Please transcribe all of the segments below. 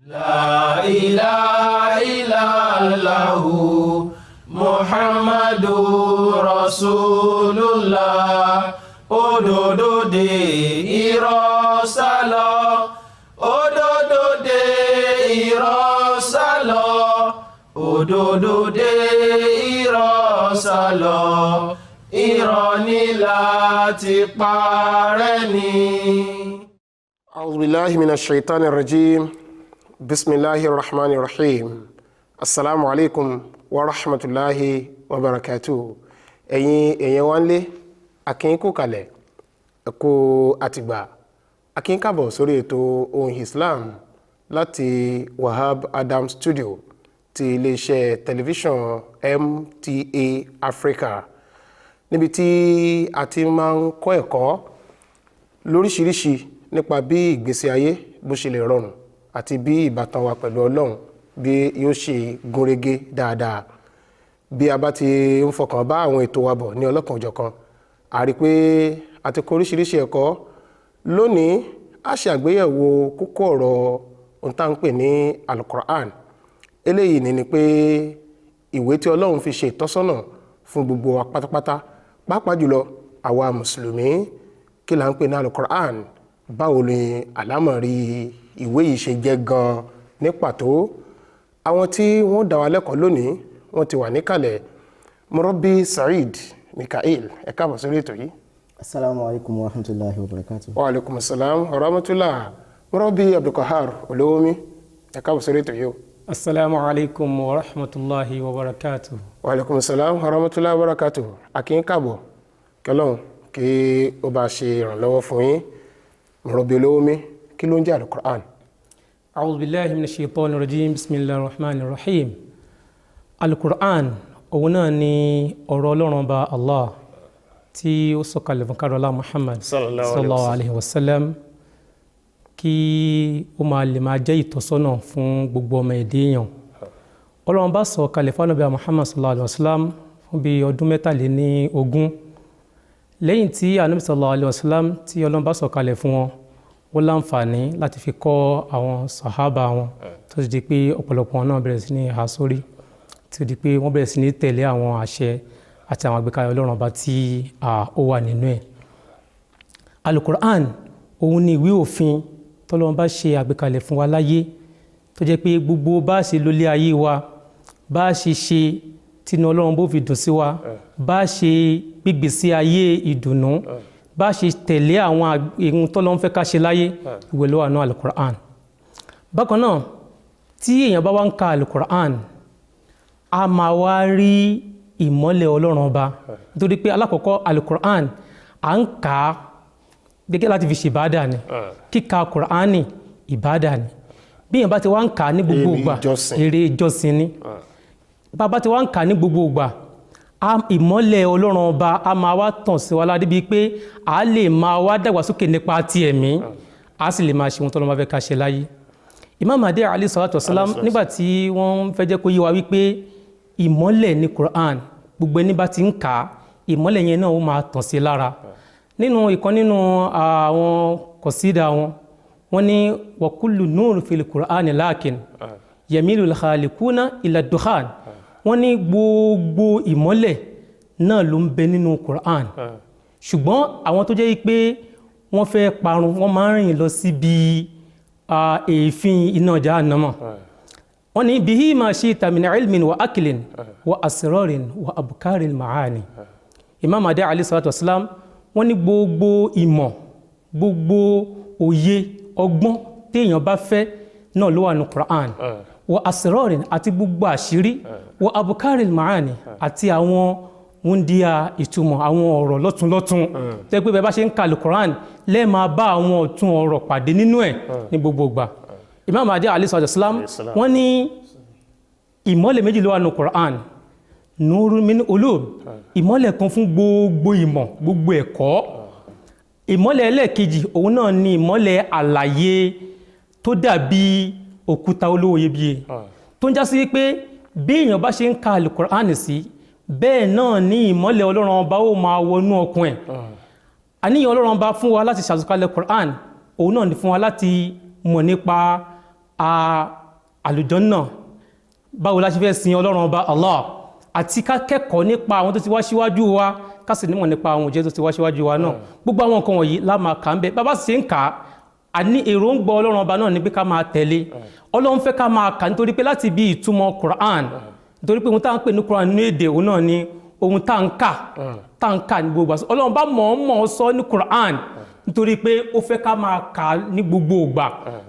La ilaha illallahu Muhammadu Rasulullah. Òdodo dé irọ́ sálọ. Òdodo dé irọ́ sálọ. Òdodo dé irọ́ sálọ. Irọ́ ní láti parẹ́ ni. أعوذ بالله من الشيطان الرجيم. بسم الله الرحمن الرحيم. السلام عليكم ورحمة الله وبركاته. Ẹ̀yin èèyàn wa ńlé, akín kú kalẹ̀, ẹ̀kú àtìgbà, akín kábọ̀ sórí ètò Ohun Islam láti Wahab Adam Studio ti iléeṣẹ́ tẹlifíṣàn MTA Africa, níbi tí a ti máa ń kọ́ ẹ̀kọ́ lóríṣiríṣi nípa bí ìgbésí ayé bó ṣe lè rọrùn àti bí ìbátan wa pẹ̀lú Ọlọ́run bí yóò ṣe gúnrégé dáadáa. Bí a bá ti ń fọkàn bá àwọn ètò wa bọ̀ ní ọlọ́kan-ò-jọ̀kan, a rí pé a ti kọ́ oríṣiríṣi ẹ̀kọ́. Lónìí, a ṣe àgbéyẹ̀wò kókó ọ̀rọ̀ ohun tá à ń pè ní Al-Qur'an. Eléyìí ni pé ìwé tí Ọlọ́run fi ṣe ìtọ́sọ́nà fún gbogbo wa pátápátá, pàápàá jùlọ àwa mùsùlùmí. Kí là ń pè ní Al-Qur'an? Báwo ni àlámọ̀rí ìwé yìí ṣe jẹ́ gan-an ní pàtó? Àwọn tí wọ́n dá wa lẹ́kọ̀ọ́ lónìí wọ́n ti wà níkàlẹ̀. Murabbi Saheed Mikael, ẹ káàbọ̀ sórí ètò yìí. Assalamu alaikum wa rahmatulahi wa barakatuh. Wa alaikum salam wa rahmatullah. Murabbi Abdulkahar Olówómi, ẹ káàbọ̀ sórí ètò yìí o. Assalamu alaikum wa rahmatulahi wa barakatuh. Wa alaikum salam wa rahmatulahi wa barakatuh. A kí yín káàbọ̀, kẹlọ́n kí ó bá ṣe ìrànlọ́wọ́ fún yín. Murabbi Olówómi, kí ló ń jẹ́ Al-Qur'an? A'udhu billahi minash shaitani rajim. Bismillahir rahmanir rahim. Al-Qur'an òun náà ni ọ̀rọ̀ Ọlọ́run Ọba Allah tí ó sọ̀kalẹ̀ fún kárọ̀lá Muhammad sallallahu alayhi wa sallam, kí ó máa lè máa jẹ́ ìtọ́sọ́nà fún gbogbo ọmọ èdè èèyàn. Ọlọ́run bá sọ̀kalẹ̀ fún Ànábì Muhammad sallallahu alayhi wa sallam fún bí ọdún 23. Lẹ́yìn tí Ànábì sallallahu alayhi wa sallam tí Ọlọ́run bá sọ̀kalẹ̀ fún wọn, wọ́n láǹfààní láti fi kọ́ àwọn sàhábà wọn, tó ti di pé ọ̀pọ̀lọpọ̀ wọn náà bẹ̀rẹ̀ sí ní há sórí, tí ó di pé wọ́n bẹ̀rẹ̀ sí ní tẹ̀lé àwọn àṣẹ àti àwọn àgbékalẹ̀ Ọlọ́run Ọba tí ó wà nínú ẹ̀. Al-Qur'an òun ni ìwé òfin tọ́lọ́run bá ṣe àgbékalẹ̀ fún wa láyé, tó jẹ́ pé gbogbo bá ṣe lólé ayé wa, bá ṣe ṣe tínú Ọlọ́run bó fi dùn sí wa, bá ṣe gbígbé sí ayé ìdùnnú, bá ṣe tẹ̀lé àwọn ohun tọ́lọ́run fẹ́ ká ṣe láyé, ìwé ló wà nínú Al-Qur'an. Bákan náà, tí èèyàn bá wá ń ka Al-Qur'an, a máa wá rí ìmọ́lẹ̀ Ọlọ́run Ọba. Nítorí pé alákọ̀ọ́kọ́ Al-Qur'an à ń kà á gẹ́gẹ́ láti fi ṣe ìbádà ni. Kíka Qur'ani ìbádà ni. Bí èèyàn bá ti wá ń kà á ní gbogbo ìgbà, eré ìjọsìn ni. Bá ti wá ń kà á ní gbogbo ìgbà, ìmọ́lẹ̀ Ọlọ́run Ọba a máa wá tàn sí wa ládé bíi pé a lè máa wá dàgbàsókè nípa ti ẹ̀mí, a sì lè máa ṣe ohun tọ́lọ́run bá fẹ́ ká ṣe láyé. Imam Mahdi alayhi salatu wasalam, nígbà tí wọ́n fẹ́ jẹ́ kó yé wa wípé ìmọ́lẹ̀ ní Qur'an, gbogbo ẹni bá ti ń kà á, ìmọ́lẹ̀ yẹn náà ó máa tàn sí lára. Nínú ìkan nínú àwọn kọ̀sídà wọn, wọ́n ní wa kullu nur fil Qur'ani lakin yamilul khalikuna ila dukhan. Wọ́n ní gbogbo ìmọ́lẹ̀ náà ló ń bẹ nínú Qur'an, ṣùgbọ́n àwọn tó jẹ́ pé wọ́n fẹ́ parun, wọ́n máa ń rìn lọ síbi èéfín iná Jahannama. Wọ́n ní bihi ma shi'ta min ilmin wa aklin wa asrarin wa abkaril ma'ani. Imam Mahdi alayhi salatu wasalam, wọ́n ní gbogbo ìmọ̀, gbogbo òye, ọgbọ́n téèyàn bá fẹ́ náà ló wà ní Qur'an. Wa asrarin, àti gbogbo àṣírí, wa abkaril ma'ani, àti àwọn wúndíà ìtumọ̀, àwọn ọ̀rọ̀ lọ́túnlọ́tún. Tẹ́ pé bẹ́ẹ̀ bá ṣe ń ka Al-Qur'an, lẹ́ẹ̀ máa bá àwọn ọ̀tún ọ̀rọ̀ pàdé nínú ẹ̀ ní gbogbo ìgbà. Imam Mahdi alayhi salatu wasalam, wọ́n ní ìmọ́lẹ̀ méjì ló wà ní Qur'an. Nurun min ulum, ìmọ́lẹ̀ kan fún gbogbo ìmọ̀, gbogbo ẹ̀kọ́. Ìmọ́lẹ̀ ẹlẹ́ẹ̀kejì òun náà ni ìmọ́lẹ̀ àlàyé tó dàbí òkúta olówó iyebíye, tó ń já sí pé bí èèyàn bá ṣe ń ka Al-Qur'an sí, bẹ́ẹ̀ náà ni ìmọ́lẹ̀ Ọlọ́run Ọba ó máa wọnú ọkàn ẹ̀. Àníyàn Ọlọ́run Ọba fún wa láti ṣàtúkalẹ̀ Qur'an, òun náà ni fún wa láti mọ̀ nípa àlùjànnà, báwo la ṣe fẹ́ sin Ọlọ́run Ọba Allah, àti ká kẹ́kọ̀ọ́ nípa àwọn tó ti wá síwájú wa, ká sì nímọ̀ nípa àwọn òjẹ́ tó ti wá síwájú wa náà. Gbogbo àwọn nǹkan wọ̀nyí la máa kà ń bẹ. Bàbá sì ń kà á, a ní èròǹgbà Ọlọ́run Ọba náà ní pé ká máa tẹ̀lé. Ọlọ́run fẹ́ ká máa kà nítorí pé láti bí ìtumọ̀ Quran, nítorí pé ohun tá à ń pè ní Quran nínú èdè òun náà ni ohun tá à ń kà, tá à ń kà ní gbogbo àṣọ. Ọlọ́run bá mọ̀ọ́mọ̀ sọ ní Quran nítorí pé ó fẹ́ ká máa kà ní gbogbo ìgbà.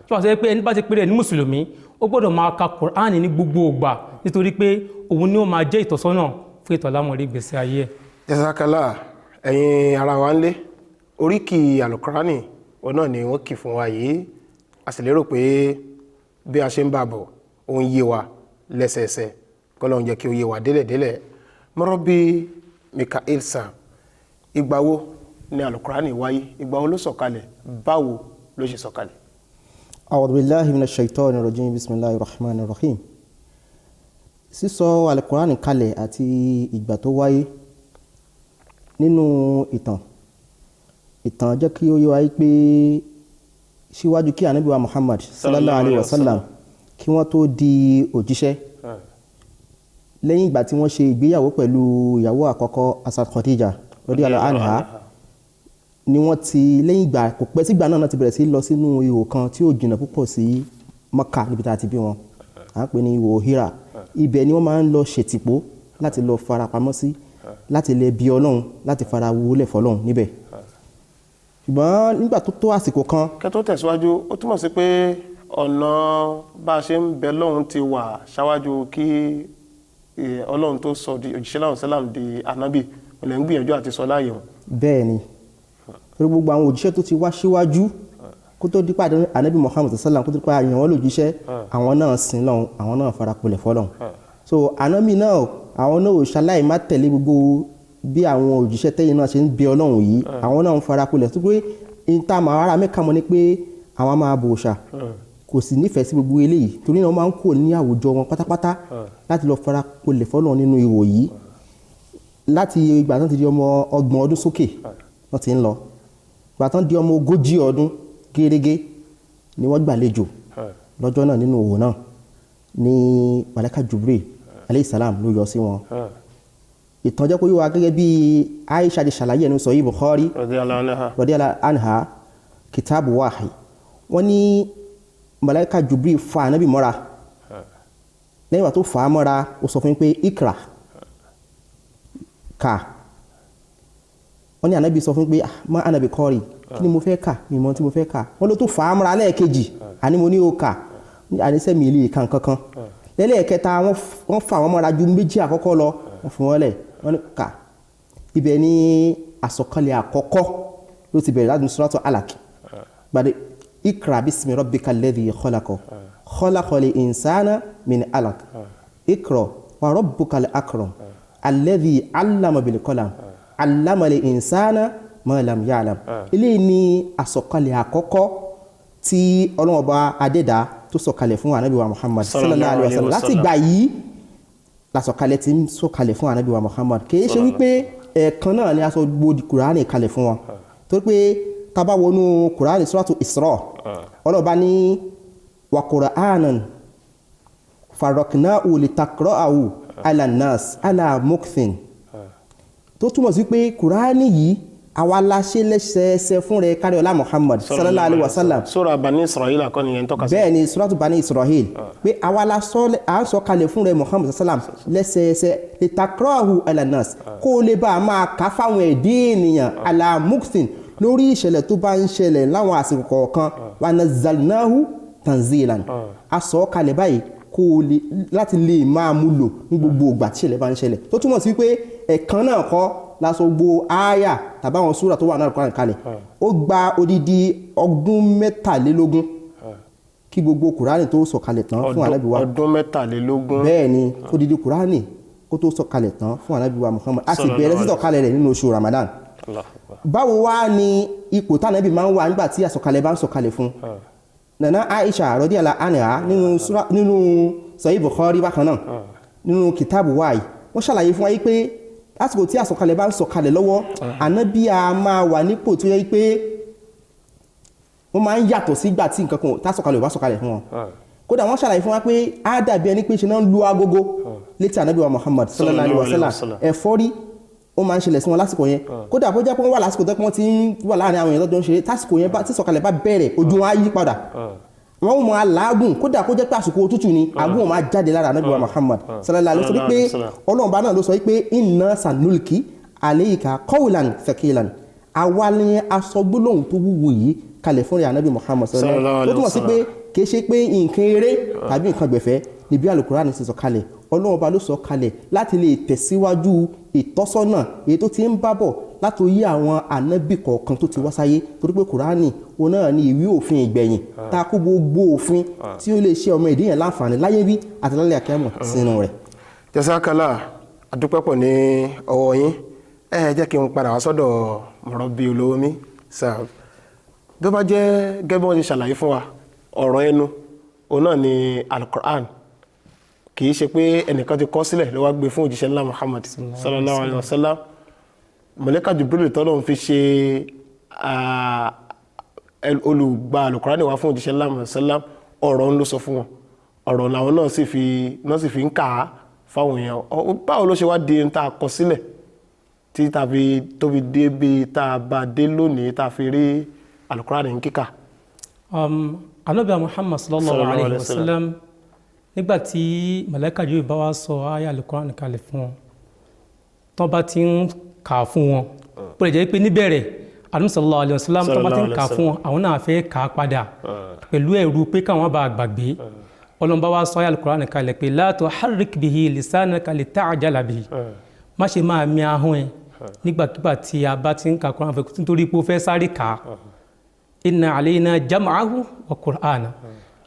Tí wọ́n sọ pé ẹni bá ti pèrè ní mùsùlùmí, ó gbọ́dọ̀ máa ka Quran ní gbogbo ìgbà, nítorí pé òun ni ó máa jẹ́ ìtọ́sọ́nà fún ètò àlámọ̀rí ìgbésí ayé ẹ̀. Jazakallah. Ẹ̀yin ara wa ń lé, oríkì alukurani òun náà ni wọ́n kì fún wa yìí. A sì lérò pé bí a ṣe ń bá bọ̀ ó ń yé wa lẹ́sẹẹsẹ, kọ́lọ́run jẹ́ kí ó yé wa délẹ̀délẹ̀. Mọ́rọ́bí Mikael Sam, ìgbà wo ni alukurani wáyé? Ìgbà wo ló sọ̀kalẹ̀? Báwo ló ṣe sọ̀kalẹ̀? A'udhu billahi minash shaitani rajim. Bismillahir rahmanir rahim. Sísọ alukurani kalẹ̀ àti ìgbà tó wáyé nínú ìtàn, ìtàn jẹ́ kí ó yé wa pé síwájú kí ànábì wa Muhammad sallallahu alayhi wa sallam kí wọ́n tó di òjíṣẹ́, lẹ́yìn ìgbà tí wọ́n ṣe ìgbéyàwó pẹ̀lú ìyàwó àkọ́kọ́ Asad Khadija radiyallahu anha, ni wọ́n ti lẹ́yìn ìgbà kò pẹ́ sígbà náà ti bẹ̀rẹ̀ sí lọ sínú ihò kan tí ó jìnnà púpọ̀ sí Mọ́kà níbi tá a ti bí wọn, à ń pè ní ihò Hira. Ibẹ̀ ni wọ́n máa ń lọ ṣètìpó láti lọ farapamọ́ sí, láti lè bí Ọlọ́run, láti fara wúlẹ̀ fọlọ́run níbẹ̀. Ṣùgbọ́n nígbà tó tó àsìkò kan. Kẹ́ tó tẹ̀síwájú, ó túmọ̀ sí pé ọ̀nà bá a ṣe ń bẹ lọ́hun ti wà ṣáwájú kí Ọlọ́run tó sọ di òjíṣẹ́ láwọn sálàm di ànábì, olè ń gbìyànjú àti sọ láàyè wọn. Bẹ́ẹ̀ ni, torí gbogbo àwọn òjíṣẹ́ tó ti wá síwájú kó tó dípà ànábì Muhammad sálàm, kó tó dípà àyàn wọn lòjíṣẹ́, àwọn náà sin lọ́hun, àwọn náà farapolẹ̀ fọlọ́hun. So ànábì náà, àwọn náà ò ṣaláì má tẹ̀lé gbogbo bí àwọn òjíṣẹ́ tẹ́yìn náà ṣe ń bẹ Ọlọ́run yìí, àwọn náà ń farapolẹ̀. Tó pé níta màá ara mẹ́ka mọ́ ni pé àwọn máa bò ṣà, kò sì nífẹ̀ẹ́ sí gbogbo eléyìí, torí náà wọ́n máa ń kó ní àwùjọ wọn pátápátá láti lọ farapolẹ̀ fọlọ́run nínú ihò yìí. Láti ìgbà tán ti di ọmọ 30 ọdún sókè wọ́n ti ń lọ, ìgbà tán di ọmọ 40 ọdún gẹ́gẹ́ ni wọ́n gbàlejò lọ́jọ́ náà nínú ihò náà ní Màláíkà Jibril alayhi salam ló yọ sí wọn. Ìtàn jẹ́ kó yé wa gẹ́gẹ́ bí Aisha ti ṣàlàyé ẹnu Sahih Bukhari radiyallahu anha, kitabu wahi. Wọ́n ní Màláíkà Jibril fa ànábì mọ́ra. Lẹ́yìn ìgbà tó fà á mọ́ra, ó sọ fún mi pé ikra, kà. Wọ́n ní ànábì sọ fún mi pé má ànábì kọ́rì, kí ni mo fẹ́ kà, mi mọ̀ tí mo fẹ́ kà. Wọ́n ló tó fà á mọ́ra lẹ́ẹ̀kejì, àní mo ní o kà, àní sẹ́mi ilé ìka nǹkan kan. Lẹ́lẹ́ẹ̀kẹta wọ́n fà wọ́n mọ́ra ju méjì àkọ́kọ́ lọ, wọ́n fún wọn lẹ̀, wọ́n ní kà. Ibẹ̀ ni àsọ̀kalẹ̀ àkọ́kọ́ ló ti bẹ̀rẹ̀ láti Suratu Alaq. Gbàdé ikra bismi rabbika alladhi khalaqa khalaqal insana min alaq ikra wa rabbukal akram alladhi allama bil qalam allamal insana ma lam ya'lam. Eléyìí ni àsọ̀kalẹ̀ àkọ́kọ́ tí Ọlọ́run Ọba adẹ́dá tó sọ̀kalẹ̀ fún ànábì wa Muhammad sallallahu alayhi wa sallam. Láti ìgbà yìí làsọ̀kalẹ̀ ti ń sọ̀kalẹ̀ fún ànábì wa Muhammad. Kì í ṣe wípé ẹ̀ẹ̀kan náà ni a sọ gbòdì Kùránì kalẹ̀ fún wọn, torí pé tá bá wọnú Kùránì Suratu Isra, Ọlọ́run bá ní wa Qur'anan faraqnahu litaqra'ahu ala nas ala mukthin, tó túmọ̀ sí pé Kùránì yìí àwa la ṣe lẹ́sẹẹsẹ fún rẹ kárí ọlá Muhammad sallallahu alayhi wa sallam. Sura Bani Israel kọ́ nìyẹn tọ́ka sí. Bẹ́ẹ̀ ni Suratu Bani Israel, pé àwa la sọ kalẹ̀ fún rẹ Muhammad sallam lẹ́sẹẹsẹ litaqra'ahu ala nas, kó o lè bá a máa kà fáwọn ẹ̀dẹ́ ènìyàn ala mukthin, lórí ìṣẹ̀lẹ̀ tó bá ń ṣẹlẹ̀ láwọn àsìkò kọ̀ọ̀kan. Wa nazzalnahu tanzilan, a sọ kalẹ̀ báyìí kó o lè láti lè máa mú lò ní gbogbo ìgbà tí ìṣẹ̀lẹ̀ bá ń ṣẹlẹ̀. Tó túmọ̀ sí pé ẹ̀kan náà kọ́ lásọ gbogbo ááyà tàbí àwọn súrà tó wà náà Kùránì kalẹ̀. Ó gba odidi ọdún 23 kí gbogbo Kùránì tó sọ̀kalẹ̀ tán fún ànábì wa. Ọdún 23. Bẹ́ẹ̀ ni, odidi Kùránì kó tó sọ̀kalẹ̀ tán fún ànábì wa Muhammad. A sì bẹ̀rẹ̀ sí sọ̀kalẹ̀ rẹ̀ nínú oṣù Ramadan. Báwo wá ni ipò tánàbì máa ń wà nígbà tí àsọ̀kalẹ̀ bá ń sọ̀kalẹ̀ fún? Nana Aisha radiyallahu anha nínú Sahih Bukhari bákan náà nínú kìtàbù wáyé, wọ́n ṣàlàyé fún wa yí pé lásìkò tí àsọ̀kalẹ̀ bá ń sọ̀kalẹ̀ lọ́wọ́, ànábì a máa wà nípò tó yẹ pé wọ́n máa ń yàtọ̀ sígbà tí nǹkan kan tásọ̀kalẹ̀ ò bá sọ̀kalẹ̀ fún wọn. Kódà wọ́n ṣàlàyé fún wa pé á dàbí ẹni pé ṣe náà ń lu agogo létí ànábì wa Muhammad sallallahu alayhi wa sallam. Ẹ̀fọ́rí ó máa ń ṣẹlẹ̀ sí wọn lásìkò yẹn. Kódà bó jẹ́ pé wọ́n wà lásìkò tó pé wọ́n ti ń wà láàrin àwọn èèyàn tó ń ṣeré, tásìkò yẹn tí sọ̀kalẹ̀ bá bẹ̀rẹ̀ ojú wọn á yí padà, wọ́n máa làágùn. Kódà kó jẹ́ pé àsìkò òtútù ni àgùn wọn máa jáde lára ànábì wa Muhammad sallallahu alayhi wa sallam. Pé Ọlọ́run bá náà ló sọ pé inna sanulki alayka qawlan thaqilan, àwa ni aṣọ gbólóhùn tó wúwo yìí kalẹ̀ fún rẹ̀ ànábì Muhammad sallallahu alayhi wa sallam. Ó túmọ̀ sí pé kìí ṣe pé nǹkan eré tàbí nǹkan gbẹ̀fẹ́ níbi Al-Qur'an ti sọ kalẹ̀. Ọlọ́run bá ló sọ kalẹ̀ láti lè tẹ̀síwájú ìtọ́sọ́nà èyí tó ti ń bá bọ̀ láti yí àwọn ànábì kọ̀ọ̀kan tó ti wá sáyé, torí pé Kùránì òun náà ni ìwé òfin ìgbẹ̀yìn tá a kó gbogbo òfin tí ó lè ṣe ọmọ ìdíyàn láǹfààní láyé bí àti lálẹ́ àkẹ́mọ̀ sínú rẹ̀. Jasakala, adúpẹ́ pọ̀ ní ọwọ́ yín. Ẹ jẹ́ kí n padà wá sọ́dọ̀ Murabbi Olówómi sáà. Bí ó bá jẹ́ gẹ́gẹ́ bí wọ́n ti ṣàlàyé fún wa, ọ̀rọ̀ ẹnu òun náà ni Al-Qur'an, kì í ṣe pé ẹnìkan ti kọ sílẹ̀ ló wá gbé fún òjíṣẹ́ ńlá Muhammad sallallahu alayhi wa sallam. Mọ̀lẹ́kà Jibril tọ́lọ́run fi ṣe olùgbà Al-Qur'an wá fún òjíṣẹ́ ńlá Muhammad sallam, ọ̀rọ̀ ń ló sọ fún wọn, ọ̀rọ̀ làwọn náà sì fi ń kà á fáwọn èèyàn. Báwo ló ṣe wá di tá a kọ sílẹ̀ tí tàbí tó fi dé bí tá a bá dé lónìí tá a fi rí Al-Qur'an ní kíkà? Ànábì Muhammad sallallahu alayhi wa sallam, nígbà tí màláíkà Jibril bá wá sọ àyá Al-Qur'an kalẹ̀ fún wọn, tán bá ti ń kà fún wọn, bó lè jẹ́ pé níbẹ̀rẹ̀ Ànábì sallallahu alayhi wa sallam tán bá ti ń kà fún wọn, àwọn náà fẹ́ kà á padà pẹ̀lú ẹ̀rù pé káwọn bá gbàgbé. Ọlọ́run bá wá sọ àyá Al-Qur'an kalẹ̀ pé la tuharrik bihi lisanaka lita'jala bihi, má ṣe máa mi ahọ́n ẹ nígbàkigbà tí a bá ti ń ka Qur'an fẹ́ nítorí pé ó fẹ́ sáré kà á. Inna alayna jam'ahu wa Qur'ana,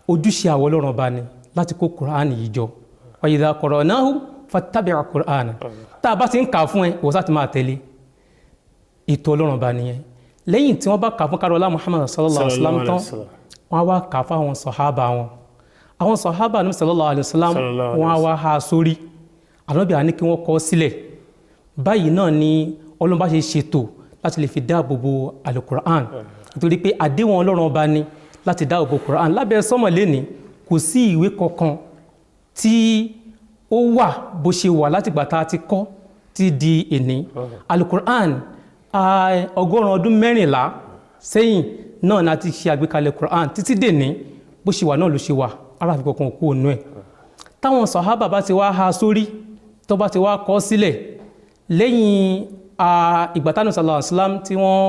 ojúṣe àwọn Ọlọ́run ọba ni láti kó Qur'an yìí jọ. Wa idha qara'nahu fattabi' Qur'ana, tá a bá ti ń kà fún ẹ wọ́n sá ti máa tẹ̀lé. Ètò Ọlọ́run ọba nìyẹn. Lẹ́yìn tí wọ́n bá kà fún kárọ̀lá Muhammad sallallahu alayhi wa sallam tán, wọ́n á wá kà fún àwọn sọ̀hábà wọn. Àwọn sọ̀hábà ní sallallahu alayhi wa sallam wọ́n á wá ha sórí. Ànábì á ní kí wọ́n kọ sílẹ̀. Báyìí náà ni Ọlọ́run bá ṣe ṣètò láti lè fi dáàbò bo Al-Qur'an, nítorí pé àdéhùn Ọlọ́run ọba ni láti dáàbò bo Qur'an. Lábẹ́ sọ́mọ̀ lẹ́ni kò sí ìwé kankan tí ó wà bó ṣe wà látìgbà tá a ti kọ́ ti di èní. Al-Qur'an 114 ọdún sẹ́yìn náà ni a ti ṣe àgbékalẹ̀ Qur'an títí dèní, bó ṣe wà náà ló ṣe wà, ara fi kankan kú ònú ẹ̀. Táwọn sàhábà bá ti wá ha sórí, tó bá ti wá kọ sílẹ̀ lẹ́yìn ìgbà tánù sallallahu alaihi wasallam tí wọ́n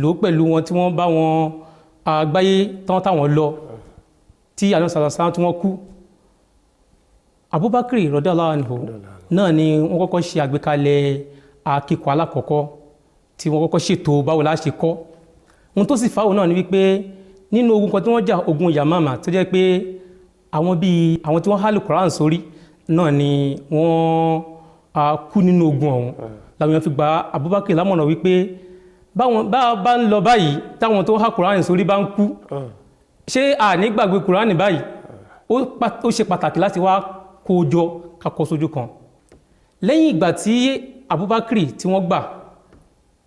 lò pẹ̀lú wọn, tí wọ́n bá wọn gbáyé tán táwọn lọ, tí ànábì sallallahu alaihi wasallam tí wọ́n kú, Abubakar radiyallahu anhu náà ni wọ́n kọ́kọ́ ṣe àgbékalẹ̀ akíkọ alákọ̀ọ́kọ́ tí wọ́n kọ́kọ́ ṣètò báwo la ṣe kọ́. Ohun tó sì fáwọn náà ni wípé nínú ogun kan tí wọ́n jà, ogun Yamama, tó jẹ́ pé àwọn bíi àwọn tí wọ́n há Al-Qur'an sórí náà ni wọ́n kú nínú ogun ọ̀hún. Làwọn èèyàn fi gba Abubakar lámọ̀ràn wípé báwọn bá ń lọ báyìí, táwọn tó há Qur'an sórí bá ń kú, ṣé a ní gbàgbé Qur'an báyìí? Ó ṣe pàtàkì láti wá kó jọ kakọ sójú kan. Lẹ́yìn ìgbà tí Abubakar tí wọ́n gbà,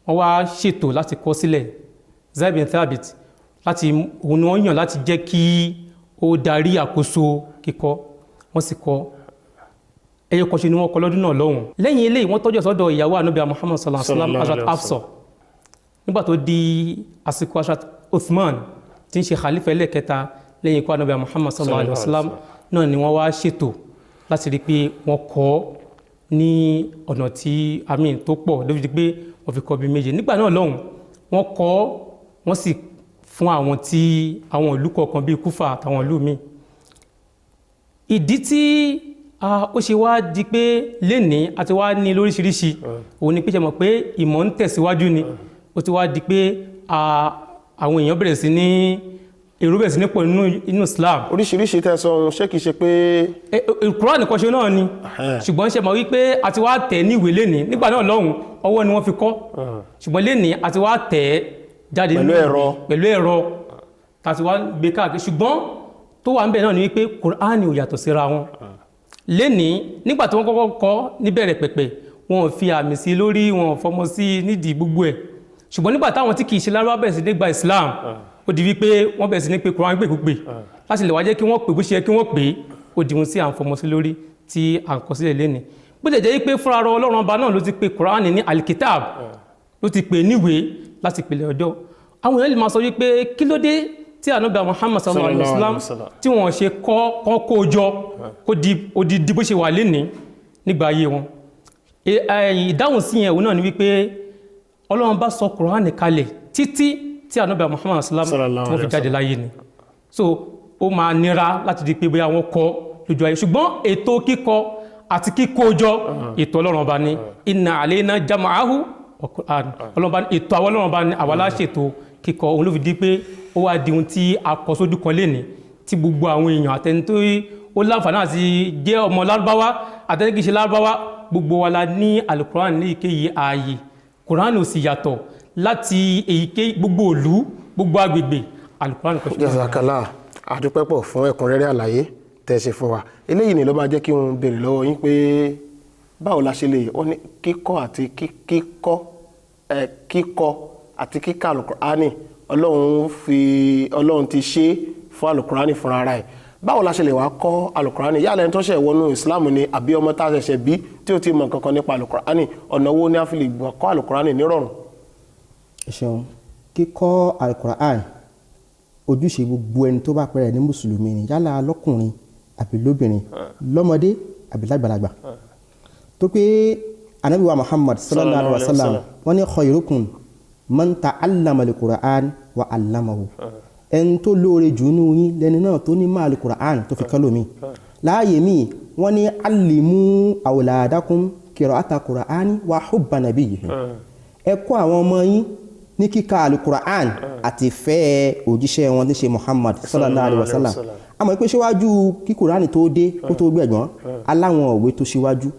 wọ́n wá ṣètò láti kọ sílẹ̀. Zaid bin Thabit láti òun ni wọ́n yàn láti jẹ́ kí ó darí àkóso kíkọ, wọ́n sì kọ ẹyọ kan ṣe ni wọ́n kọ lọ́dún náà lọ́hùn. Lẹ́yìn eléyìí wọ́n tọ́jú sọ́dọ̀ ìyàwó Ànábì Muhammad sallallahu alaihi wasallam, Hazrat Hafsa. Nígbà tó di àsìkò Hazrat Uthman tí ń ṣe khalifa ẹlẹ́kẹta lẹ́yìn ikú Ànábì Muhammad sallallahu alaihi wasallam náà ni wọ́n wá ṣètò láti rí pé wọ́n kọ́ ní ọ̀nà tí àmì tó pọ̀ ló fi di pé wọ́n fi kọ́ bí méje. Nígbà náà lọ́hùn wọ́n kọ́, wọ́n sì fún àwọn tí àwọn ìlú kọ̀ọ̀kan bíi Kúfà àtàwọn ìlú míì. Ìdí tí ó ṣe wá di pé lénìí àti wá ní lóríṣiríṣi òun ni pé ṣe mọ̀ pé ìmọ̀ ń tẹ̀síwájú ni. Ó ti wá di pé àwọn èèyàn bẹ̀rẹ̀ sí ní èrò bẹ̀rẹ̀ sí ní pọ̀ nínú Islam. Oríṣiríṣi tẹ̀sán ṣé kìí ṣe pé Kùránì nìkan ṣe náà ni, ṣùgbọ́n ṣe mọ̀ wípé a ti wá tẹ̀ ní ìwé lénìí. Nígbà náà lọ́hùn ọwọ́ ni wọ́n fi kọ́, ṣùgbọ́n lénìí a ti wá tẹ̀ jáde pẹ̀lú ẹ̀rọ tá a ti wá gbé káàkiri. Ṣùgbọ́n tó wà ń bẹ̀ náà ni wípé Kùránì ò yàtọ̀ síra wọn. Lénìí nígbà tí wọ́n kọ́kọ́ kọ́ níbẹ̀rẹ̀ pẹ̀pẹ̀, wọn ò fi àmì sí lórí, wọn ò fọmọ sí nídìí gbogbo ẹ̀. Ṣùgbọ́n nígbà táwọn tí kìí ṣe lárúbá bẹ̀rẹ̀ sí ní gba Islam, Ó di wípé wọ́n bẹ̀rẹ̀ sí ní pé Quran pèkúpè láti lè wá jẹ́ kí wọ́n pè bó ṣe yẹ kí wọ́n pè é. Ó di ohun tí à ń fọmọ sí lórí tí à ń kọ sílẹ̀ lẹ́ni. Bó jẹ́ jẹ́ pé fúnra rẹ̀ Ọlọ́run ọba náà ló ti pe Quran ní alikitab, ló ti pè níwèé láti pèlè ọjọ́. Àwọn èèyàn lè máa sọ wípé kí ló dé tí ànábì Muhammad sallallahu alayhi wa sallam tí wọ́n ṣe kọ́ kó jọ kó di di bó ṣe wà lénìí nígbà ayé wọn. Ìdáhùn sí yẹn òun náà ni wípé Ọlọ́run bá sọ Kùránì kalẹ̀ títí tí ànábì Muhammad sallam tí wọ́n fi jáde láyé ni. So ó máa nira láti di pé bóyá wọ́n kọ lójú ayé, ṣùgbọ́n ètò kíkọ àti kíkó jọ ètò Ọlọ́run bá ní inna alayna jam'ahu wa Qur'an. Ọlọ́run bá ní ètò àwọn Ọlọ́run bá ní àwa la ṣètò kíkọ. Òun ló fi di pé ó wá di ohun tí a kọ sójú kan lénìí tí gbogbo àwọn èèyàn àtẹni tó ó láǹfààní àti jẹ́ ọmọ lárúbáwá àtẹni kìí ṣe lárúbáwá, gbogbo wa la ní alukuran ní èyíkéyìí ààyè. Kuran ò sì yàtọ̀ láti èyíkéyìí gbogbo ìlú, gbogbo agbègbè, alukuran kò ṣe. Jazakallah, àdúpẹ́ pọ̀ fún ẹ̀kúnrẹ́rẹ́ àlàyé tẹ́ ṣe fún wa. Eléyìí ni ló máa jẹ́ kí n béèrè lọ́wọ́ yín pé báwo la ṣe lè ó ní kíkọ́ àti kíkọ́ kíkọ́ àti kíkà alukurani Ọlọ́run fi Ọlọ́run ti ṣe fún alukurani fúnra ara ẹ̀. Báwo la ṣe lè wá kọ́ alukurani? Yálà ẹni tó ṣẹ̀ wọnú Islam ni àbí ọmọ tá a ṣẹ̀ṣẹ̀ bí tí ó ti mọ̀ kankan nípa alukurani, ọ̀nà wo ni a fi lè gbọ́ kọ́ alukurani nírọ̀rùn? Ẹ ṣeun. Kíkọ́ alukurani ojúṣe gbogbo ẹni tó bá pẹ̀rẹ̀ ní mùsùlùmí ni, yálà lọ́kùnrin àbí lóbìnrin, lọ́mọdé àbí lágbàlagbà. Tó pé Ànábì wa Muhammad sallallahu alaihi wa sallam wọ́n ní khayrukum man ta'allama al-Qur'an wa 'allamahu. Ẹni tó lóore jù nínú yín lẹni náà tó ní máa al-Qur'an tó fi kọ́ lómi. Láàyè míì wọ́n ní allimu awladakum qira'ata Qur'ani wa hubba nabiyyihim. Ẹ kọ́ àwọn ọmọ yín ní kíkà al-Qur'an àti fẹ́ òjíṣẹ́ wọn tí ṣe Muhammad sallallahu alaihi wa sallam. Àmọ́ pé síwájú kí Qur'ani tó dé kó tó gbẹ̀gbọ́n aláwọn òwe tó síwájú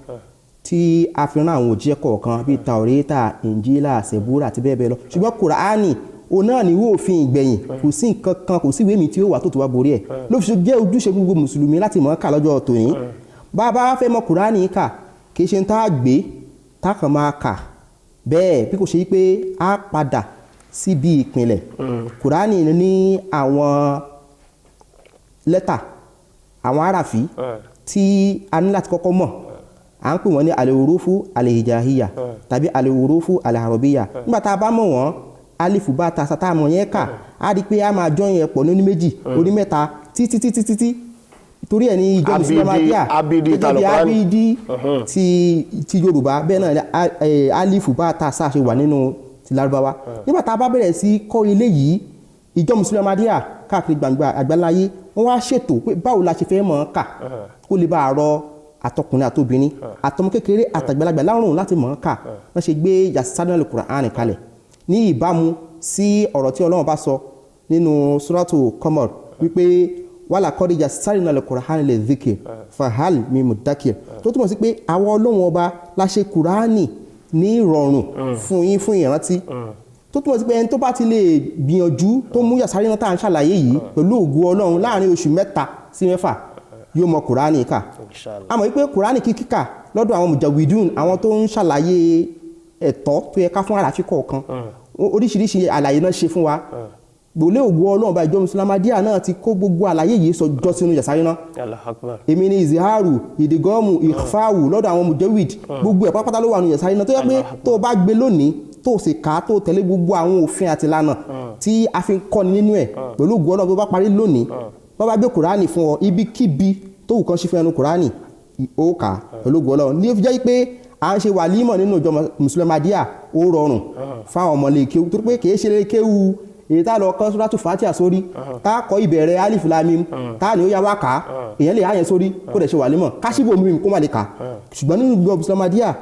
tí a fi rán àwọn òjíṣẹ́ kọ̀ọ̀kan bíi Taureta, Injila, Sebura àti bẹ́ẹ̀ bẹ́ẹ̀ lọ. Ṣùgbọ́n Kùránì òun náà ní ìwé òfin ìgbẹ̀yìn, kò sí nǹkan kan, kò sí ìwé mi tí ó wà tó tó wá borí ẹ̀. Ló fi jẹ́ ojúṣe gbogbo mùsùlùmí láti mọ̀ ọ́ kà lọ́jọ́ tòní. Bá a bá fẹ́ mọ̀ Kùránì kà, kì í ṣe tá a gbé tá a kàn máa kà bẹ́ẹ̀ bí kò ṣe pé a padà síbi ìpìlẹ̀. Kùránì ní àwọn lẹ́tà, àwọn àràfí tí a ní láti kọ́kọ́ mọ̀. À ń pè wọ́n ní al-hurufu al-hijaiya tàbí al-hurufu al-arabiyya. Nígbà tá a bá mọ̀ wọ́n, alifu bá ta sa tá a mọ̀ yẹn kà, á di pé a máa jọ yẹn pọ̀ ní méjì, oní mẹ́ta, títí títí títí. Torí ẹ̀ ní ìjọ mùsùlùmí abidi abidi ti Yorùbá bẹ́ẹ̀ náà alifu bá ta sa ṣe wà nínú ti Lárúbáwá. Nígbà tá a bá bẹ̀rẹ̀ sí kọ́ ilé yìí, ìjọ mùsùlùmí Ahmadiyya káàkiri gbangba àgbáláyé wọ́n wá ṣètò pé báwo la ṣe fẹ́ mọ̀ ọ́n kà kó lè bá a rọ àtọkùnrin àtobìnrin àtọmọ kékeré àtàgbàlagbà lárùn láti mọ̀ ọ́n kà. Wọ́n ṣe gbé yasanal Qur'an kalẹ̀ ní ìbámu sí ọ̀rọ̀ tí Ọlọ́run bá sọ nínú suratu Qamar wípé wàlà kọ́dí yasanal Qur'an lè dhikr fahal min muddakir, tó túmọ̀ sí pé àwọn Ọlọ́run ọba la ṣe Kùránì ní ìrọ̀rùn fún yín fún ìrántí. Tó túmọ̀ sí pé ẹni tó bá ti lè gbìyànjú tó mú yasari náà tá à ń ṣàlàyé yìí pẹ̀lú ògo Ọlọ́run láàrin oṣù 3 sí 6 yóò mọ Kùránì kà. A mọ̀ wípé Kùránì kíkà lọ́dọ̀ àwọn mujawidun, àwọn tó ń ṣàlàyé ẹ̀tọ́ tó yẹ ká fún àràfí kọ̀ọ̀kan, oríṣiríṣi àlàyé náà ṣe fún wa. Gbòlé ògo Ọlọ́run bá ìjọ mùsùlùmí Ahmadiyya náà ti kó gbogbo àlàyé yìí sọ jọ sínú yasari náà. Èmi ni ìzìhárù, ìdìgọ́mù, ìfáwù lọ́dọ̀ àwọn mujawid, gbogbo ẹ̀ pátápátá ló wà nínú yasari náà tó yẹ pé tó o bá gbé lónìí tó o sì kà á tó o tẹ̀lé gbogbo àwọn òfin àti ìlànà tí a fi ń kọ́ni nínú ẹ̀ pẹ̀lú ògo Ọlọ́run tó bá parí lónìí, bá bá gbé Kùránì fún ọ, ibikíbi tó wù kán sí fún ẹnu Kùránì ó kà á pẹ̀lú ògo Ọlọ́run. Ní ó fi jẹ́ pé à ń ṣe wàlímọ̀ nínú ìjọ mùsùlùmí Ahmadiyya ó rọrùn fáwọn ọmọ lè kéwú, torí pé kì í ṣe lè kéwú èyí tá lọ kọ́ suratu Fatiha sórí, tá kọ́ ìbẹ̀rẹ̀ alif lam mim, tá ní ó yá wá kà á, èèyàn lè háyẹn sórí kó dẹ̀ ṣe wàlímọ̀ káṣíbò mi kó má lè kà á. Ṣùgbọ́n nínú ìjọ mùsùlùmí Ahmadiyya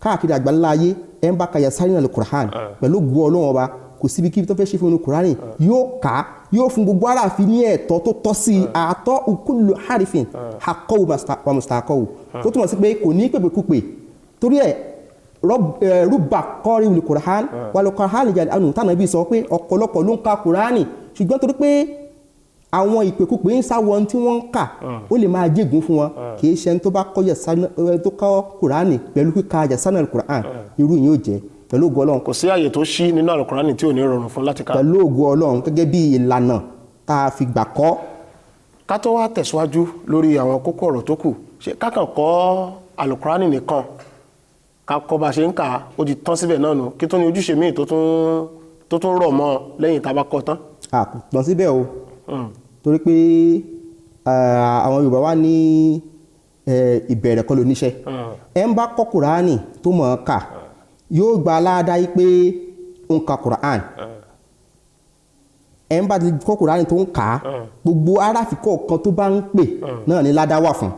káàkiri àgbáńlá ayé ẹ̀ ń bá ka yasarinal Qur'an pẹ̀lú ògo Ọlọ́run ọba, kò síbi kíbi tó fẹ́ ṣe fún inú Kùránì yóò kà á, yóò fún gbogbo aráàfin ní ẹ̀tọ́ tó tọ́ sí i, àtọ́ kullu harifin haqqahu wa mustahaqahu, tó túmọ̀ sí pé kò ní pèpèkúpè. Torí ẹ̀ rúbà kọ́rí wùlì Kùránì wàlú Kùránì jáde ànú tànà bí sọ pé ọ̀pọ̀lọpọ̀ ló ń ka Kùránì, ṣùgbọ́n torí pé àwọn ìpèkúpè ń sáwọ tí wọ́n ń kà ó lè máa jẹ́gun fún wọn, kì í ṣe ẹni tó bá kọ́ Kùránì pẹ̀lú kíka yasanal Kùránì irú yìí ó jẹ́. Pẹ̀lú ògo Ọlọ́run. Kò sí àyè tó ṣí nínú alukurani tí ò ní rọrùn fún láti kà. Pẹ̀lú ògo Ọlọ́run, gẹ́gẹ́ bí ìlànà tá a fi gbà kọ́. Ká tó wá tẹ̀síwájú lórí àwọn kókó ọ̀rọ̀ tó kù, ṣé kákan kọ́ alukurani nìkan, ká kọ́ bá a ṣe ń kà á, ó ti tán síbẹ̀ náà nù? Kí tó ní ojúṣe míì tó tún rọ̀ mọ́ lẹ́yìn tá a bá kọ́ tán? A kò tán síbẹ̀ o, torí pé àwọn Yorùbá wá ní ìbẹ̀rẹ̀ kọ́ lóníṣẹ́. Ẹ ń bá kọ́ Kùránì tó mọ̀ ọ́n kà, yóò gba aládàá yìí pé ó ń ka Kùránì. Ẹ ń bá ti kọ́ Kùránì tó ń kà á, gbogbo aráàfin kọ̀ọ̀kan tó bá ń pè náà ní ládàá wà fún.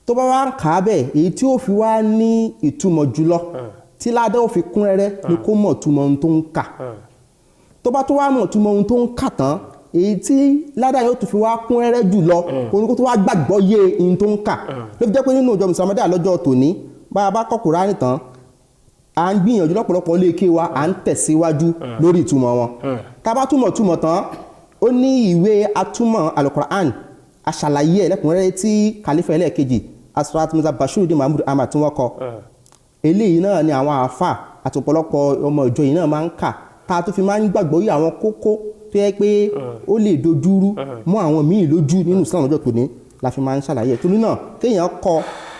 Tó bá wá ń kà á bẹ́ẹ̀, èyí tí ó fi wá ní ìtumọ̀ jùlọ tí ládàá ó fi kún rẹ́rẹ́ ni kó mọ̀ túmọ̀ ohun tó ń kà. Tó bá tó wá mọ̀ túmọ̀ ohun tó ń kà tán, èyí tí ládàá yóò tún fi wá kún rẹ́rẹ́ jùlọ, òun kó tó wá gbàgbọ́ yé ohun tó ń kà. Ló fi jẹ́ pé nínú ìjọ Mùsùlùmí lọ́jọ́ tòní, bá a bá kọ́ Kùránì tán, à ń gbìyànjú lọ́pọ̀lọpọ̀ lé ké wa, à ń tẹ̀síwájú lórí ìtumọ̀ wọn. Tá a bá túmọ̀ túmọ̀ tán, ó ní ìwé atúmọ̀ Al-Qur'an aṣàlàyé ẹ̀ lẹ́kùnrẹ́rẹ́ tí kàlífà ẹlẹ́ẹ̀kejì Asrat Mirza Bashiruddin Mahmud Ahmad tí wọ́n kọ. Eléyìí náà ni àwọn àáfà àti ọ̀pọ̀lọpọ̀ ọmọ ìjọ yìí náà máa ń kà, tá a tó fi máa ń gbàgbọ́ yí àwọn kókó tó yẹ pé ó lè dojúrú mọ́ àwọn míì lójú nínú Islam lọ́jọ́ tòní la fi máa ń ṣàlàyé. Torí náà, kéèyàn kọ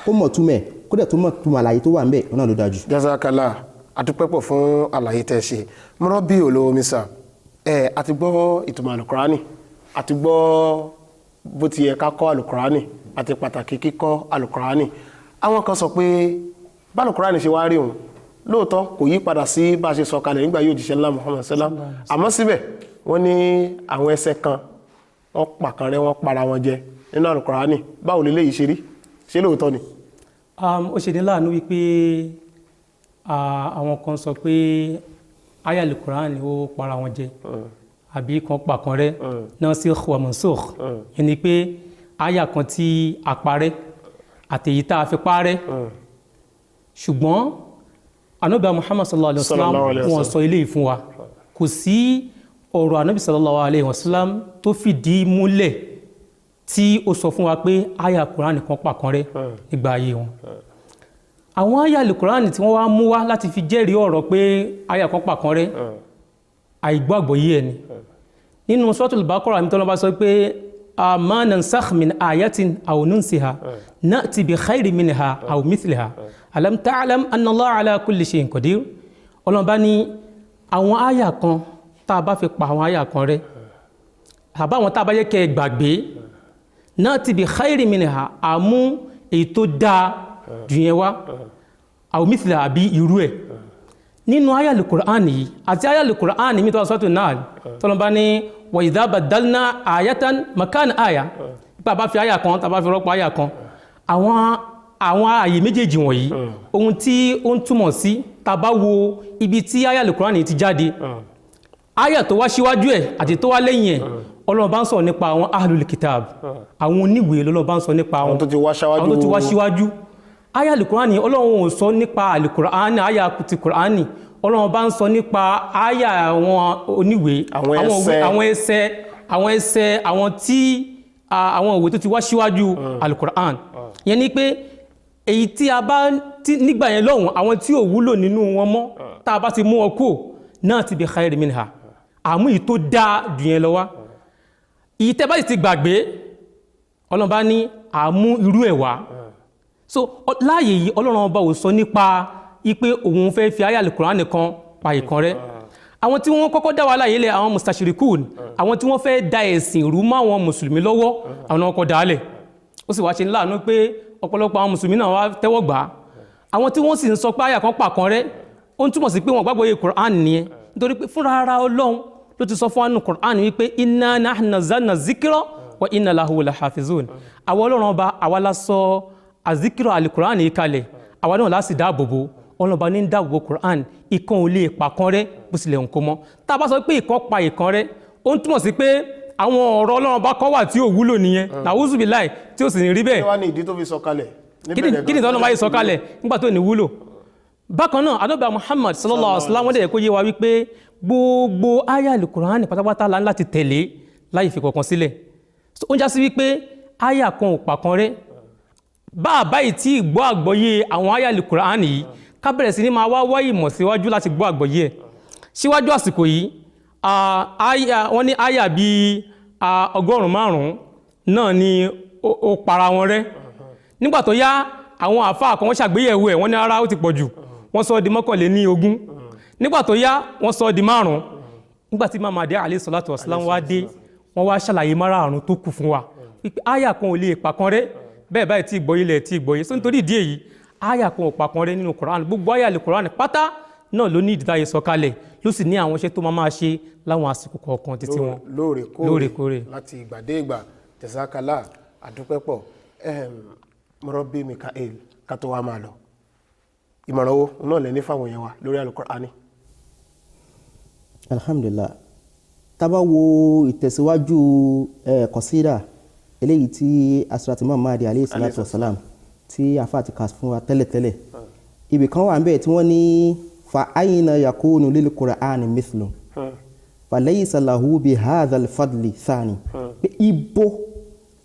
kó mọ̀ túmẹ̀, kó dẹ̀ tó mọ̀ túmọ̀ àlàyé tó wà ń bẹ̀ náà ló dájú. Jazakala, adúpẹ́ pọ̀ fún àlàyé tẹ́ ṣe. Mọ́rọ́bí olówó mi sà, ẹ a ti gbọ́ ìtumọ̀ alukurani, a ti gbọ́ bó ti yẹ ká kọ́ alukurani àti pàtàkì kíkọ́ alukurani. Àwọn kan sọ pé bálukurani ṣe wá rí òun lóòótọ́ kò yí padà sí bá a ṣe sọ kalẹ̀ nígbà yóò jíṣẹ́ ńlá Muhammad sallam, àmọ́ síbẹ̀ wọ́n ní àwọn ẹsẹ̀ kan wọ́n pàkan rẹ́, wọ́n para wọn jẹ nínú alukurani. Báwo leléyìí ṣe rí? Ṣé lóòótọ́ ni? Ó ṣe ní láàánú wípé àwọn kan sọ pé aya alukurani ó para wọn jẹ àbí kan pàkan rẹ́, nasikh wa mansukh, yẹn ni pé aya kan tí a parẹ́ àtèyí tá a fi parẹ́. Ṣùgbọ́n Ànábì Muhammad sallallahu alayhi wa sallam wọ́n sọ eléyìí fún wa. Kò sí ọ̀rọ̀ Ànábì sallallahu alayhi wa sallam tó fìdí múlẹ̀ tí ó sọ fún wa pé aya Kùránì kan pàkan rẹ́ nígbà ayé wọn. Àwọn aya Kùránì tí wọ́n wá mú wá láti fi jẹ́rìí ọ̀rọ̀ pé aya kan pàkan rẹ́, àìgbọ́ àgbọ́yé ẹni. Nínú Suratul Baqarah àmì tọ́lọ́ bá sọ pé ma nansakh min ayatin aw nunsiha na'ti bi khayrin minha aw mithliha alam ta'lam anna Allaha ala kulli shay'in qadir. Ọlọ́run bá ní àwọn àyà kan tá a bá fi pa àwọn àyà kan rẹ́, àbáwọn tá a bá yẹ kẹ́ ẹ gbàgbé, na'ti bi khayrin minha, àmú èyí tó dáa jù yẹn wá, aw mithliha, àbí irú ẹ̀. Nínú àyà Al-Qur'an yìí àti àyà Al-Qur'an mi tó wà Suratul Nahl, tọ́lọ́run bá ní wa idha baddalna ayatan makana aya, nípa bá fi àyà kan tá a bá fi rọ́pò àyà kan. Àwọn ààyè méjèèjì wọ̀nyí, ohun tí ó ń túmọ̀ sí, tá a bá wo ibi tí àyà Al-Qur'an ti jáde, àyà tó wá síwájú ẹ̀ àti tó wá lẹ́yìn ẹ̀, Ọlọ́run bá ń sọ nípa àwọn ahlul kitab, àwọn oníwèé lọ́lọ́run bá ń sọ nípa àwọn tó ti wá síwájú. Àyà Al-Qur'an, Ọlọ́run ò sọ nípa Al-Qur'an, àyà ti Qur'an, Ọlọ́run bá ń sọ nípa àyà àwọn oníwèé, àwọn ẹsẹ̀, àwọn ẹsẹ̀, àwọn tí àwọn òwe tó ti wá síwájú Al-Qur'an. Yẹn ni pé èyí tí a bá nígbà yẹn lọ́hùn, àwọn tí ò wúlò nínú wọn mọ́, tá a bá ti mú wọn kú náà ti bi khayri minha, àmú yìí tó dáa jù yẹn lọ wá. Èyí tẹ́ bá sì ti gbàgbé, Ọlọ́run bá ní àmú irú ẹ̀ wá. So láàyè yìí Ọlọ́run ọba ò sọ nípa ipe òun fẹ́ fi àyà Al-Qur'an nìkan pa ìkan rẹ́. Àwọn tí wọ́n kọ́kọ́ dá wa láàyè lẹ̀, àwọn mustashirikun, àwọn tí wọ́n fẹ́ da ẹ̀sìn rú mọ́ àwọn mùsùlùmí lọ́wọ́, àwọn ọkọ̀ dálẹ̀. Ó sì wá ṣe láàánú pé ọ̀pọ̀lọpọ̀ àwọn mùsùlùmí náà wá tẹ́wọ́ gbà á. Àwọn tí wọ́n sì ń sọ pé àyà kan pa kan rẹ́, ó ń túmọ̀ sí pé wọ́n gbàgbọ́ yé Qur'an nìyẹn. Nítorí pé fúnra ara Ọlọ́run ló ti sọ fún wa nínú Qur'an wípé inna nahnu nazzalna zikra wa inna lahu lahafizun. Àwọn Ọlọ́run ọba àwa la sọ azikiro alukur'an yìí kalẹ̀, àwa náà láti dáàbò bo. Ọlọ́run bá ní dáàbò bo Qur'an, ìkan ò lè pa kan rẹ́ bó tilẹ̀ ń kó mọ́. Tá a bá sọ pé ìkan pa ìkan rẹ́, ó ń túmọ̀ sí pé àwọn ọ̀rọ̀ Ọlọ́run bá kọ́ wà tí ò wúlò nìyẹn, nàwùzù bíláì, tí ó sì ní rí bẹ́ẹ̀. Kí wá ní ìdí tó fi sọ kalẹ̀? Kí ni ìtọ́nà báyìí sọ kalẹ̀ nígbà tó ní wúlò? Bákan náà, Ànábì Muhammad sallallahu alaihi wasallam wọ́n dẹ̀ kó yé wa wípé gbogbo àyà Al-Qur'an pátápátá la ń láti tẹ̀lé láì fi kankan sílẹ̀. Ó ń já sí wípé àyà kan ò pa kan rẹ́. Bá a báyìí tí ìgbọ́ àgbọ́yé àwọn àyà Al-Qur'an yìí, Ká bẹ̀rẹ̀ sí ní máa wá wá ìmọ̀ síwájú láti gbọ́ àgbọ́yé ẹ̀. Síwájú àsìkò yìí, wọ́n ní àyà bíi 500 náà ni ó para wọn rẹ́. Nígbà tó yá, àwọn àfáà kan wọ́n ṣàgbéyẹ̀wò ẹ̀, wọ́n ní ara ó ti pọ̀ jù, wọ́n sọ ọ́ di 21. Nígbà tó yá, wọ́n sọ ọ́ di 5. Nígbà tí Imam Mahdi alayhi salatu wassalam wá dé, wọ́n wá ṣàlàyé 5 tó kù fún wa wípé àyà kan ò lè pa kan rẹ́. Bẹ́ẹ̀ báyìí tí ìgbọ́yé lẹ̀ tí ìgbọ́yé. So nítorí ìdí èyí, àyà kan ò pa kan rẹ́ nínú Quran. Gbogbo àyà lè Quran pátá náà ló ní ìdídáyé sọ̀kalẹ̀, ló sì ní àwọn iṣẹ́ tó máa ṣe láwọn àsìkò kọ̀ọ̀kan títí wọn lóòrèkóòrè láti ìgbà dé ìgbà. Jazakala, àdúpẹ́pọ̀. Murabbi Mikael, ká tó wá máa lọ, ìmọ̀ràn wo náà lẹ ní fáwọn èèyàn wa lórí Al-Qur'ani? Alhamdulillah, tá bá wo ìtẹ̀síwájú kọ̀sídà eléyìí tí Hazrat Imam Mahdi alayhi salatu wasalam tí afa ti kà fún wa tẹ́lẹ̀tẹ́lẹ̀, ibì kan wà níbẹ̀ tí wọ́n ní fa ayna yakunu lil Qur'ani mithlu fa laysa lahu bi hadha al-fadli thani. Pé ibo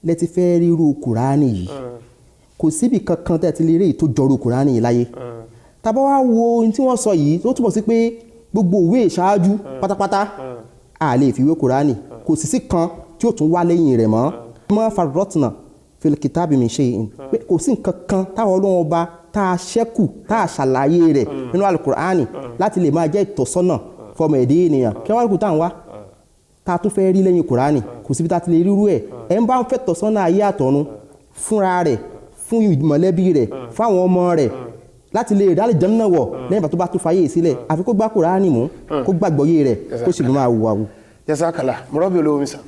lẹ ti fẹ́ ríru Kùránì yìí, kò síbi kankan tẹ́ ti lè rí èyí tó jọrú Kùránì yìí láyé. Tá bá wá wo ohun tí wọ́n sọ yìí, tó túmọ̀ sí pé gbogbo òwe ìṣáájú pátápátá a lè fi wé Kùránì, kò sì sí kan tí ó tún wá lẹ́yìn rẹ̀ mọ́. Ma farratna fil kitabi min shay'in, pé kò sí nǹkan kan táwọn Ọlọ́run ọba tá a ṣẹ́kù tá a ṣàlàyé rẹ̀ nínú Al-Kùránì láti lè máa jẹ́ ìtọ́sọ́nà fọmọ ẹ̀dẹ́ ènìyàn. Kí wọ́n kú tá à ń wá tá a tún fẹ́ rí lẹ́yìn Kùránì, kò síbi tá a ti lè rírú ẹ̀. Ẹ̀ ń bá ń fẹ́ tọ́sọ́nà ayé àtọ̀run fúnra rẹ̀, fún mọ̀lẹ́bí rẹ̀, fáwọn ọmọ rẹ̀, láti lè rí àlùjánnà wọ̀ lẹ́yìn ìgbà tó bá tún fayé sílẹ̀, àfi kó gbá Kùránì mú, kó gbàgbọ́yé rẹ̀, kó sì máa wùwà wù. Jazakala. Murabbi olówó mi sàn.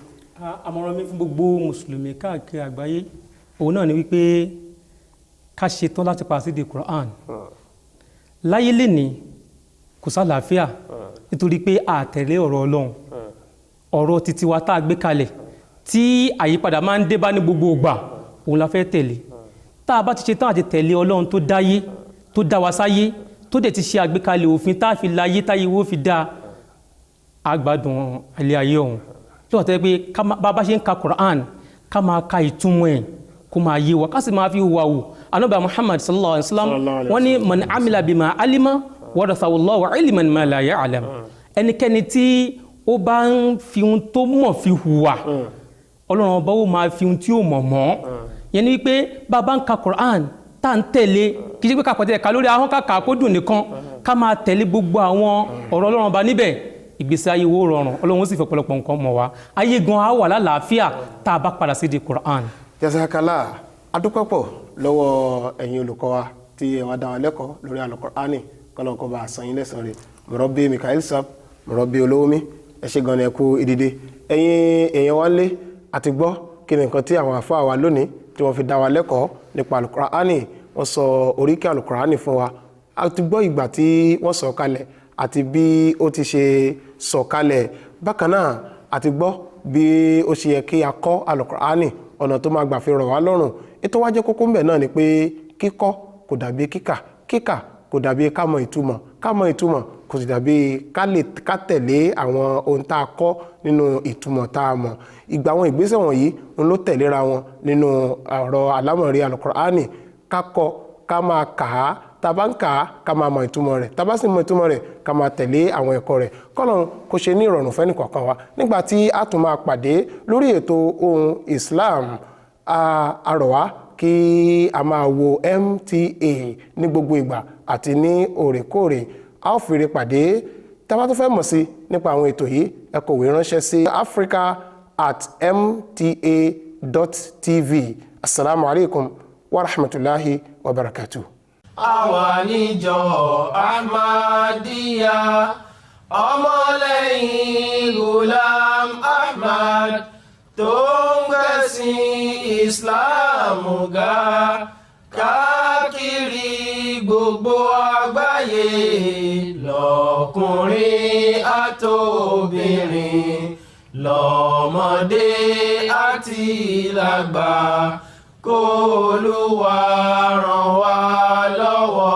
Àmọ̀ràn mi fún gbogbo mùsùlùmí káàkiri àgbáyé òun náà ni wípé ká ṣetán láti pa sí di Quran. Láyé lẹ́ni kò sálàáfíà nítorí pé àtẹ̀lé ọ̀rọ̀ Ọlọ́run, ọ̀rọ̀ títí wa tá a gbé kalẹ̀ tí àyípadà máa ń dé bá ní gbogbo ìgbà, òun la fẹ́ tẹ̀lé. Tá a bá ti ṣetán àti tẹ̀lé Ọlọ́run tó dáyé, tó dá wa sáyé, tó dẹ̀ ti ṣe àgbékalẹ̀ òfin tá a fi láyé táyé wo fi dá àgbàdùn ilé ayé ọ̀hún. Lọ́wọ́ tẹ́ pé bá bá ṣe ń ka Quran, ká máa ka ìtumọ̀ ẹ̀ kó máa yé wa, ká sì máa fi hùwà wù. Ànábì Muhammad sallallahu alayhi wa sallam wọ́n ní man amila bima alima warathahu Allahu ilman ma la ya'lam. Ẹnikẹ́ni tí ó bá ń fi ohun tó mọ̀ fi hùwà, Ọlọ́run ọba ó máa fi ohun tí ó mọ̀ mọ́. Yẹn ni wípé bá bá ń ka Quran tá ń tẹ̀lé, kì í ṣe pé ká pàtẹ́ ká lórí ahọ́n kàkà kó dùn nìkan, ká máa tẹ̀lé gbogbo àwọn ọ̀rọ̀ Ọlọ́run ọba níbẹ̀, ìgbésí ayé wo rọrùn, Ọlọ́run ó sì fi ọ̀pọ̀lọpọ̀ nǹkan mọ̀ wá. Ayé gan á wà lálàáfíà tá a bá padà sí di Quran. Jazakala, adúpẹ́pọ̀ lọ́wọ́ ẹ̀yin olùkọ́ wa tí ẹ wá dá wa lẹ́kọ̀ọ́ lórí Al-Qur'ani, kọ́lọ́n kó bá a san yín lẹ́san rẹ̀. Murabbi Mikael Sab, Murabbi Olówómi, ẹ ṣé gan ni, ẹ kú ìdìde. Ẹ̀yin èèyàn wa lé àti gbọ́ kí ni nǹkan tí àwọn àfáà wa lónìí tí wọ́n fi dá wa lẹ́kọ̀ọ́ nípa Al-Qur'ani. Wọ́n sọ oríkì Al-Qur'ani fún wa, a ti gbọ́ ìgbà tí wọ́n sọ kalẹ̀ àti bí ó ti ṣe sọ kalẹ̀. Bákan náà a ti gbọ́ bí ó ṣe yẹ kí a kọ́ Al-Qur'ani, ọ̀nà tó máa gbà fi rọ̀ wá lọ́rùn. Ètò wa jẹ́ kókó ńbẹ̀ náà ni pé kíkọ́ kò dàbí kíkà, kíkà kò dàbí ká mọ ìtumọ̀, ká mọ ìtumọ̀ kò sì dàbí ká tẹ̀lé àwọn ohun tá a kọ́ nínú ìtumọ̀ tá a mọ̀. Ìgbà àwọn ìgbésẹ̀ wọ̀nyí ń ló tẹ̀léra wọn nínú ọ̀rọ̀ àlámọ̀rí Al-Qur'ani. Ká kọ́, ká máa kà á, tá a bá ń kà á ká máa mọ ìtumọ̀ rẹ̀, tá a bá sì mọ ìtumọ̀ rẹ̀ ká máa tẹ̀lé àwọn ẹ̀kọ́ rẹ̀. Kọ́lọ́run kó ṣe ní ìrọ̀rùn fẹ́ni kọ̀ọ̀kan wa. Nígbà tí a tún máa pàdé lórí ètò Ohùn Islam, a rọ̀ wá kí a máa wo MTA ní gbogbo ìgbà àti ní òrèkóòrè. A ó fìrè pàdé. Tá a bá tún fẹ́ mọ̀ sí nípa àwọn ètò yìí, ẹ kọ̀wé ránṣẹ́ sí africa@mta.tv. Assalamu alaikum wa rahmatulahi wa barakatuh. Àwa níjọ Ahmadiyya, ọmọlẹ́yìn Ghulam Ahmad tó ń gbẹ̀sìn Islam ga káàkiri gbogbo àgbáyé, lọ́kùnrin àtobìnrin, lọ́mọdé àti lágbà, kó Olúwa ràn wá lọ́wọ́.